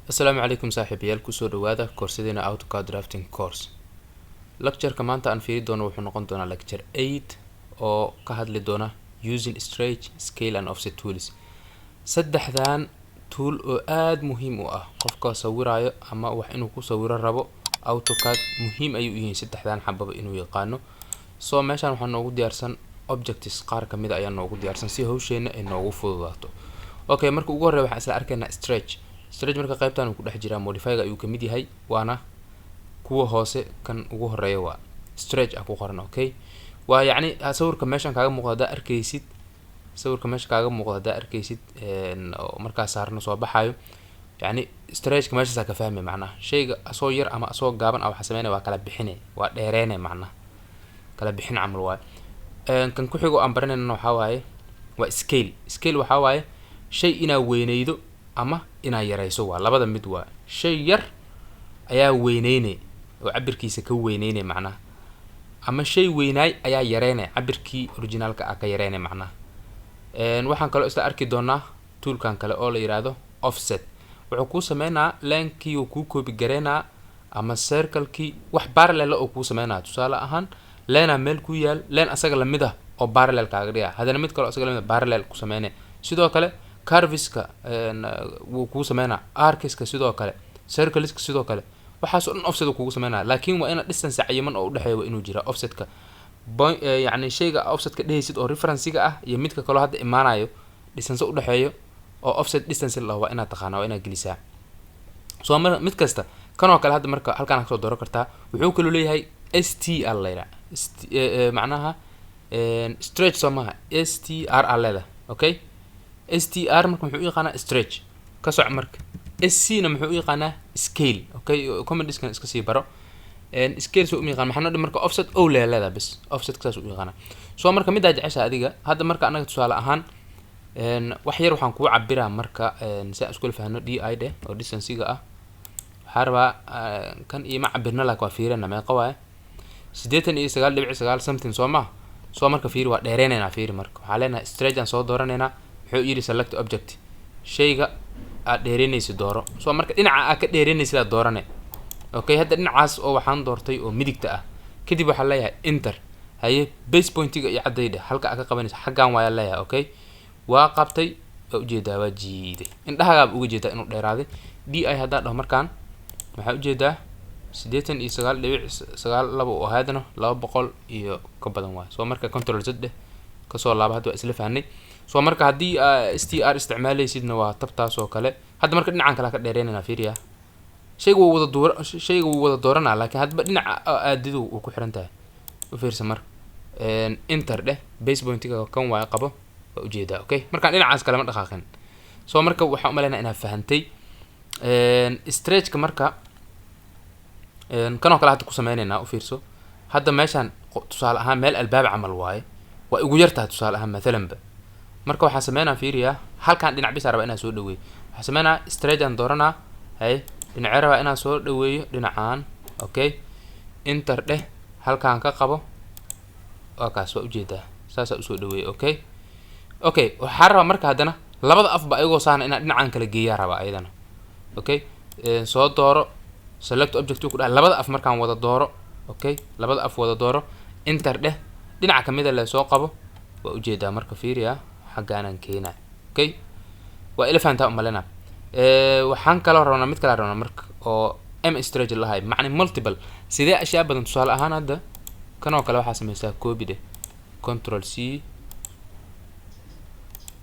Asalaamu calaykum saaxiibayaal, kusoo dhawaada koorsadeena AutoCAD drafting course. Lectureka maanta aan fiiri doono wuxuu noqon doonaa lecture 8 oo ka hadli doona using stretch, scale and offset tools. Saddexdan tool oo aada muhiim u ah qofka sawirayo ama wax inuu ku sawiro rabo AutoCAD, muhiim ayay u yihiin saddexdan xababa inuu yaqaano. So meeshaan waxaa noogu diyaarsan objects, qaar kamid a ayaa noogu diyaarsan si hawsheena ay noogu fududaato. Okay, marka ugu horreya waxaan isla arkaynaa stretch. Stretch marka qaybtan uu ku dhex jiraa, modifyga ayuu kamid yahay, waana kuwa hoose. Kan ugu horeeya waa stretch ah ku qoran. Okay, waa yacni sawirka meeshan kaaga muuqda haddaa arkeysid, sawirka meesha kaaga muuqda haddaa arkeysid oo markaa saarno soo baxayo, yacni stretchka meeshaasaa ka fahmay. Macnaha shayga asoo yar ama asoo gaaban ah waxaa sameynaya waa kala bixine, waa dheereene, macnaha kala bixin camal waaye. Kan ku xigo aan baranayna waxaa waaye waa scale. Scale waxaa waaye shay inaa weyneydo ama inaa yareyso, waa labada mid. Waa shay yar ayaa weyneyne oo cabirkiisa ka weyneyne macnaha, ama shay weynaay ayaa yareynay, cabirkii originalka ah ka yareynay macnaha. Waxaan kaloo isla arki doonaa toolkan kale oo la yiraahdo offset. Wuxuu kuu sameynaa linekii uu kuu copy gareynaa ama circlekii, wax parallel oo kuu sameynaa. Tusaale ahaan, linea meel ku yaal, line asaga lamid ah oo parallel kaaga dhiga, haddana mid kaleo asaga lamid ah parallel ku sameynay. Sidoo kale curveska wuu kuu sameynaa, arcska sidoo kale, circleska sidoo kale, waxaas oo dhan offset uu kugu sameynaya. Laakiin waa ina distance cayiman oo udhexeeya waa inuu jira offsetka point, yacni shayga offsetka dhehaysid oo referencega ah iyo midka kaloo hadda imaanayo distance udhexeeyo oo offset distance la waa inaad taqaanaa, waa inaad gelisaa. So mid kasta kan oo kale hadda marka halkaan kasoo dooran kartaa. Wuxuu kaloo leeyahay ST a la yidhaha ST, macnaha stretch soo maha, STR a leedahay. Okay, STR marka muxuu u yaqaanaa? Stretch ka soc. Marka SC na muxuu u yaqaanaa? Scale. Okay, commandiskan iska sii baro. Scale soo u yaqaan maxaa noo dhi? Marka offset o lee leedahay bas, offset saas u yaqaanaa. So marka middaa jecesha adiga. Hadda marka anaga tusaale ahaan wax yar waxaan kuu cabiraa marka si aan iskula fahno. DI dheh oo distancega ah waxaa rabaa kan iima cabirna, laakin waa fiirina. Meeqa waaye? 89.9 something, soo ma? Soo marka fiiri, waa dheereynaynaa. Fiiri, marka waxaa leenahay stretch aan soo dooranaynaa. Muxuu yidhi? Select object, shayga aad dheereynaysa dooro. So marka dhinaca aad ka dheereynaysid aad doorane. Okay, hadda dhinacaas oo waxaan doortay oo midigta ah. Kadib waxaan leeyahay enter. Haye, base pointiga iyo cadday dheh, halka aad ka qabanaysa xaggan waaya leeyahay. Okay, waa qabtay, waa ujeedaa, waa jiiday, indhahagaaba uga jeedaa inuu dheeraaday. DI haddaan dhaho markaan, maxaa ujeedaa? 89.92 oo ahaadna 200 iyo ka badan waay. So marka control Z dheh, kasoo laaba. Hadda waa isla fahnay. So marka haddii STR isticmaaleysidna waa tabtaas oo kale. Hadda marka dhinacan kale ka dheereynayna. Fiiriya, shayga wuu wada duura, shayga wuu wada dooranaa, laakiin hadba dhinaca aadidu uu ku xiran tahay. U fiirsa marka, enter dheh, base pointiga kan waay, qabo, waa ujeedaa. Okay, markaan dhinacaas kalema dhaqaaqin. So marka waxaan umaleynaa inaad fahantay stretchka. Marka kan oo kale hadda ku sameyneynaa. U fiirso, hadda meeshaan tusaale ahaan meel albaab camal waaye, waa igu yar tahay tusaale ahaan mathalanba. Marka waxaan sameynaa, fiiriyaa, halkaan dhinac bisa rabaa inaan soo dhaweeyo. Waxaan sameynaa stretch aan dooranaa. Hay, dhinacee rabaa inaan soo dhaweeyo? Dhinacaan. Okay, enter dheh, halkaan ka qabo, waa kaas, waa ujeedaa, saasaa usoo dhaweeyay. Okay, waxaa rabaa marka haddana labada afba ayagoo saana inaan dhinacaan kala geeyaa rabaa ayadana. Okay, soo dooro, select object ku dhaha, labada af markaan wada dooro. Okay, labada af wada dooro, enter dheh, dhinaca kamida le soo qabo, waa ujeedaa. Marka fiiriya, xaggaanaan keenaa. Okay, waa ila fahantaa umalena. Waxaan kaloo rabnaa, mid kala rabnaa marka oo M stretch lahay, macni multiple, sidee ashyaa badan. Tusaale ahaan hadda kan oo kale waxaa sameysaa copy dheh, control C,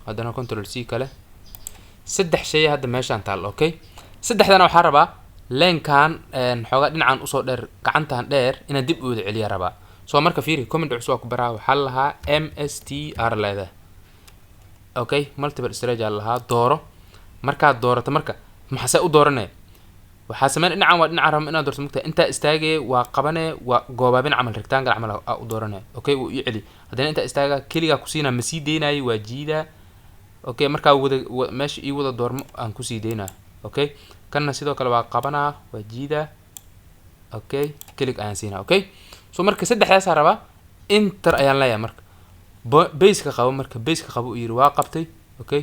haddana control C kale. Saddex shay hadda meeshaan taal. Okay, saddexdana waxaa rabaa linekan xoogaa dhinacan usoo dheer, gacantan dheer inaan dib u wada celiya rabaa. So marka fiiri, command cusub waa ku baraa. Waxaa lahaa MSTR leedahay. Okay, multiple stretch aa lahaa. Dooro. Markaad doorato marka maxase u dooranaya? Waxaa sameyn dhinacan, waa dhinacan raba inaad doorto mugta. Intaa istaagaya, waa qabanaya, waa goobaabin camal, rectangle camal aa u dooranaya. Okay, wuu ii celi. Haddana intaa istaaga, keligaa kusiinaa, ma sii deynayo, waa jiidaa. Okay, markaa wada meesha ii wada doormo aan kusii deynaa. Okay, kanna sidoo kale waa qabanaa, waa jiidaa. Okay, click ayaan siinaa. Okay, so marka saddexdaasaa rabaa, enter ayaan leeyahay. Marka baseka qabo, marka baseka qabo uu yiri, waa qabtay. Okay,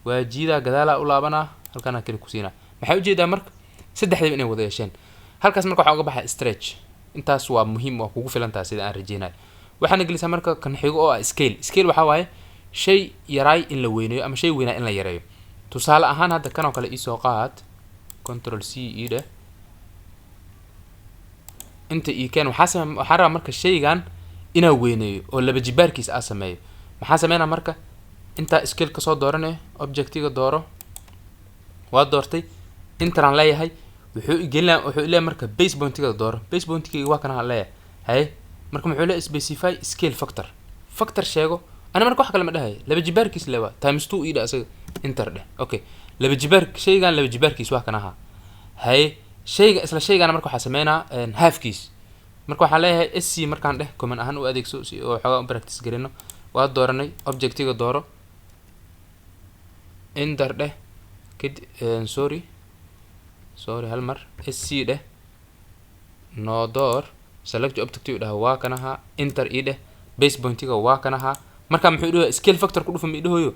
waa jiidaa, gadaalaa u laabanaa, halkaanaa click kusiinaa. Maxaa ujeedaa marka? Saddexdaba inay wada yeesheen halkaas. Marka waxaa uga baxay stretch. Intaas waa muhiim, waa kugu filan tahay sida aan rajeynayo. Waxaana gelisaa marka kan xigo oo ah scale. Scale waxaa waaye shay yaraay in la weyneeyo ama shay weynaa in la yareeyo. Tusaale ahaan, hadda kan oo kale iisoo qaad, Control C e dheh, inta ii keen. Waxaa same, waxaan rabaa marka shaygan inaa weyneeyo oo laba jibaarkiis aa sameeyo. Maxaa sameynaa marka? Intaa scale kasoo dooranayo, objectiga dooro, waa doortay, intaan leeyahay. Wuxuu igelina, wuxuu leeyahay marka base pointiga dooro. Base pointigayga waa kana leeyahay. Haye, marka muxuu leeyahay? Specify scale factor. Factor sheego. Ana marka wax kale ma dhahay, laba jibaarkiis le waa times two ii dheh asaga, enter dheh. Okay, laba jibaar, shaygan laba jibaarkiis waa kan ahaa. Haye, shayga isla shaygana marka waxaa sameynaa halfkiis. Marka waxaan leeyahay SC markaan dheh, command ahaan u adeegso si oo xoogaa u practice garino. Waa dooranay, objectiga dooro, enter dheh. Kadi, sorry, sorry, hal mar SC dheh, noo door, select object dhah, waa kan ahaa, enter ii dheh. Base pointiga waa kan ahaa. Marka muxuu dhahoya? Scale factor ku dhufo ma idhahoyo?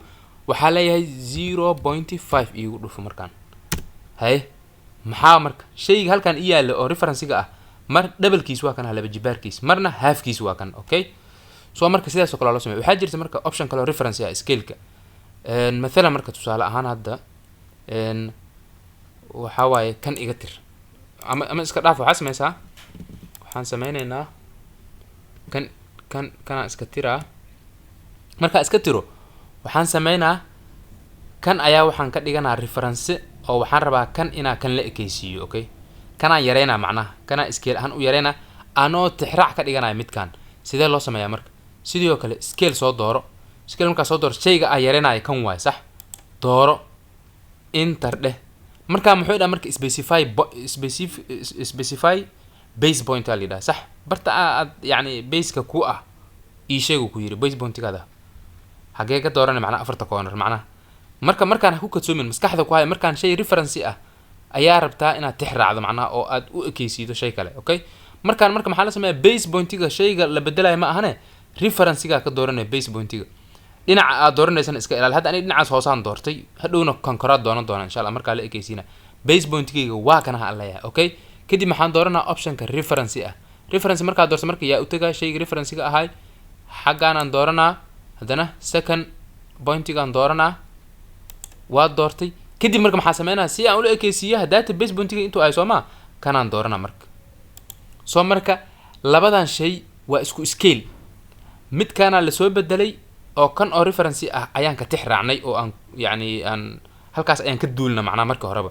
Waxaa leeyahay 0.5 iigu dhufo markaan. Haye, maxaa marka shayga halkan i yaalla oo referencega ah? Mar doublekiis waa kan ah, laba jibaarkiis, marna halfkiis waa kan. Okay, so marka sidaas oo kale loo sameya. Waxaa jirta marka option kale oo reference ah scaleka. Mathalan, marka tusaale ahaan hadda waxaa waaye kan iga tir ama iska dhaaf. Waxaa sameysaa, waxaan sameyneynaa kan kanaa iska tiraa. Markaa iska tiro, waxaan sameynaa kan ayaa waxaan ka dhiganaa reference, oo waxaan rabaa kan inaa kan la ekeysiiyo. Okay, kanaan yareynaa, macnaha kanaa scale ahaan u yareynaa anoo tixraac ka dhiganaya midkan. Sidee loo sameeyaa marka? Sidoo kale scale soo dooro. Scale markaa soo dooro, shayga aa yareynaya kan waay, sax? Dooro, enter dheh. Markaa muxuu dhaha marka? Specify base point aa la yidhaha, sax? Barta aad yacni baseka ku ah ii sheegu ku yidhi. Base pointigaada xagee ka dooranay? Macnaha afarta corner. Macnaha marka markaan ha ku kadsoomin, maskaxda ku haya, markaan shay reference ah ayaa rabtaa inaad tix raacdo, macnaha oo aad u ekeysiido shay kale. Okay, markaan marka maxaa la sameeyaa? Base pointiga shayga la bedelayo ma ahane, referencega ka dooranaya. Base pointiga dhinaca aad dooranaysana iska ilaali. Hadda aniga dhinacaas hoosaan doortay, hadhowna kan koraad doonan doona insha Allah. Markaa la ekeysiina, base pointigayga waa kanaha aan leeyahay. Okay, kadib maxaan dooranaa? Optionka reference ah. Reference markaa doorto, marka yaa u tagaa shayga referencega ahay? Xaggaanaan dooranaa. Haddana second pointigaan dooranaa, waa doortay. Kadib marka maxaa sameynaya si aan ula ekeysiiya data base pointiga intuu ahay? Soo maa kanaan dooranaa marka. Soo marka labadan shay waa isku scale. Midkaanaa lasoo bedelay oo kan oo reference ah ayaan ka tix raacnay, oo aan yacni aan halkaas ayaan ka duulna. Macnaha marka horeba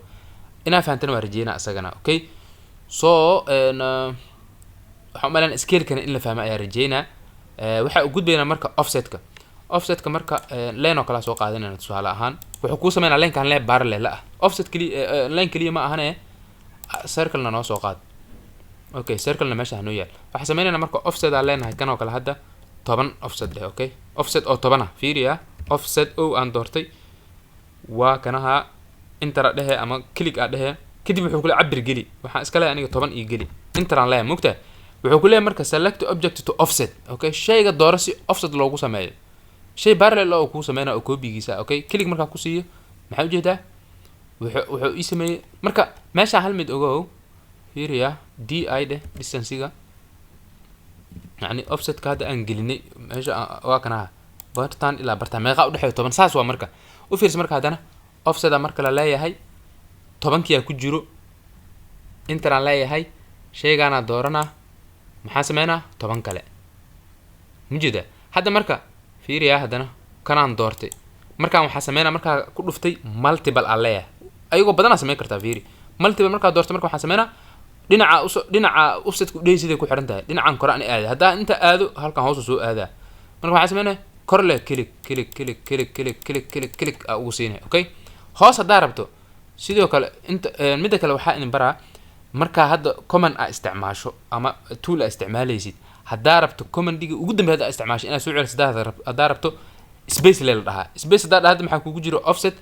inaa fahamtana waa rajeynaa isagana. Okay, so waxaan umalan scalekana in la fahmo ayaa rajeynaa. Waxaa u gudbaynaa marka offsetka. Offsetka marka line oo kalea soo qaadanayna. Tusaale ahaan, wuxuu kuu sameynaa linekan line parallel ah. Offset keliya, line keliya ma ahane, circlena noo soo qaad. Okay, circlena meesha hanoo yaal. Waxaan sameynayna marka offset aan leenahay kan oo kale hadda 10 offset dheh. Okay, offset oo 10 ah, fiiriya. Offset o aan doortay waa kanaha. Enter a dhehe ama click a dhehe. Kadib wuxuu kule cabir geli. Waxaan iska leeyahay aniga 10 ii geli, enter aan leeyahay. Mogtahay, wuxuu ku leeyahay marka select object to offset. Okay, shayga dooro si offset loogu sameeyo. Shay parallel oo kuu sameynaya oo koobigiisa. Okay, click markaa ku siiyo, maxaa ujeedaa? Wuxuu ii sameeyey marka meeshaan hal mid ogow, fiiriya. D i dheh, distancega, yacni offsetka hadda aan gelinay meesha waa kanaha. Bartaan ilaa bartaan meeqaa udhexeeya? 10, saas waa. Marka u fiirsa marka haddana offset a marka la leeyahay, 10-kiyaa ku jiro, enter aan leeyahay, shaygaanaa dooranaa. Maxaa sameynaa? 10 kale mujeeda. Hadda marka fiiriya, haddana kanaan doortay. Markaan waxaa sameynaa, markaa ku dhuftay, multiple aan leeyahay. Ayagoo badanaa sameyn kartaa. Fiiri, multiple markaa doortay, marka waxaan sameynaa dhinaca uso dhinaca offsetka udhehi siday ku xiran tahay. Dhinacan kore aan aada, haddaa inta aado, halkan hoosu soo aadaa. Marka waxaan sameynaya kor le, click, click, click, click, click, click, click, click aa ugu siinaya. Okay, hoos haddaa rabto sidoo kale inta. Midda kale waxaa idin baraa, markaa hadda command aa isticmaasho ama tool aa isticmaalaysid, haddaa rabto commandiga ugu dambeya haddaa isticmaasho inaad soo celiso, haddaa rabto, space le la dhahaa. Space haddaa dhahda, maxaa kugu jiro? Offset.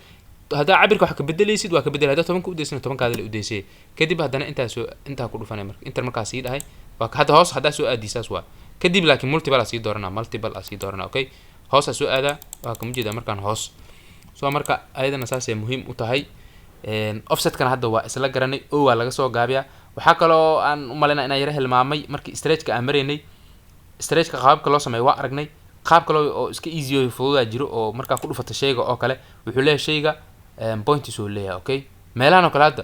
Haddaa cabirka wax ka bedelaysid, waa ka bedelay. Haddaa 10-ka udaysana, 10-kaada la udaysay. Kadib haddana intaa soo intaa ku dhufanay marka enter markaa sii dhahay, waa hadda hoos haddaa soo aadii, saas waa. Kadib laakiin multiple aa sii dooranaa, multiple aa sii dooranaa. Okay, hoos aa soo aadaa, waa kama jeedaa markaan hoos. So marka ayadana saasay muhiim u tahay. Offsetkana hadda waa isla garanay, O waa laga soo gaabiyaa. Waxaa kaloo aan umalaynaa inaan yara hilmaamay markii stretchka aan maraynay. Stretchka qaababka loo sameeyo waa aragnay. Qaab kale oo iska easy oo fududaa jiro oo markaa ku dhufata shayga oo kale, wuxuu leeyahay shayga points uu leeyahay. Okay, meelahan oo kale hadda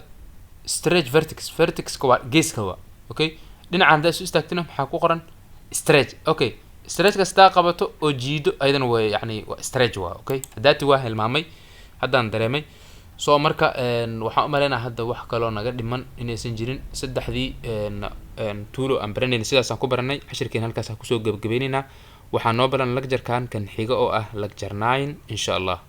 stretch vertex, vertexka waa geeska waa. Okay, dhinacan haddaa isu istaagtina maxaa ku qoran? Stretch. Okay, stretch kastaa qabato oo jiido ayadana way, yani waa stretch waa. Okay, haddaati waa hilmaamay, haddaan dareemay. So marka waxaan umaleynaa hadda wax kaloo naga dhiman inaysan jirin. Saddexdii tool oo aan baranayna sidaasaan ku baranay. Cashirkeen halkaasaan kusoo gebagabaynaynaa. Waxaa noo balan lecturekan kan xiga oo ah lecture 9, insha Allah.